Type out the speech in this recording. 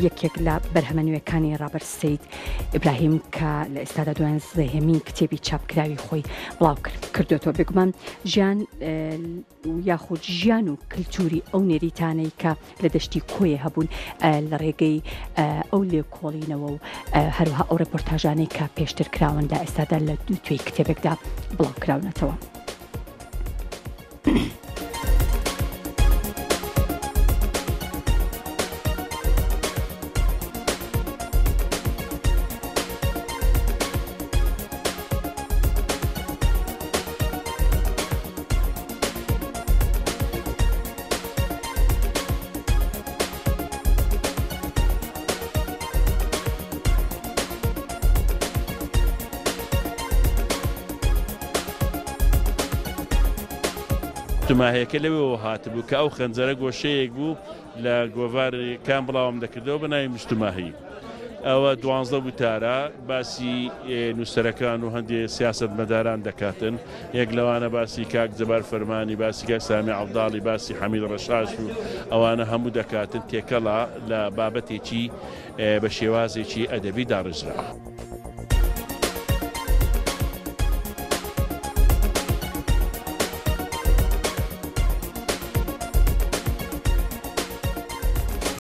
یەکێک لە بەرهەمە نوێکانی ڕابەر سەید ئیبراهیم کە لە ئێستادا دوانزدەهەمین کتێبی چاپکراوی خۆی بڵاو کردوێتەوە. بێگومان ژیان یاخود ژیان و کللتوری ئەو نێریتانەی کە لە دەشتی کۆیە هەبوون لە ڕێگەی ئەو لێکۆڵینەوە و هەروها ئەو ڕێپۆرتاژانەی کە پێشتر کراون لە ئێستادا لە دوو توێی کتێبێکدا بڵاو کراونەتەوە. ماهیەکە لەوێوە هاتبوو کە ئەو خەنجەرە گۆشەیەک بوو لە گۆڤاری کان بڵاوم دەکردەوە بە ناوی مشتوماهی. ئەوە دوانزە وتارە باسی نووسەرەکان و هەندێ سیاسەتمەداران دەکاتن، یەک لەوانە باسی کاک جەبار فەرمانی، باسی کاک سامی عەبداڵی، باسی حەمید ڕەشاش و ئەوانە هەموو دەکاتن، تێکەڵە لە بابەتێکی بە شێوازێکی ئەدەبی داڕێژراوە.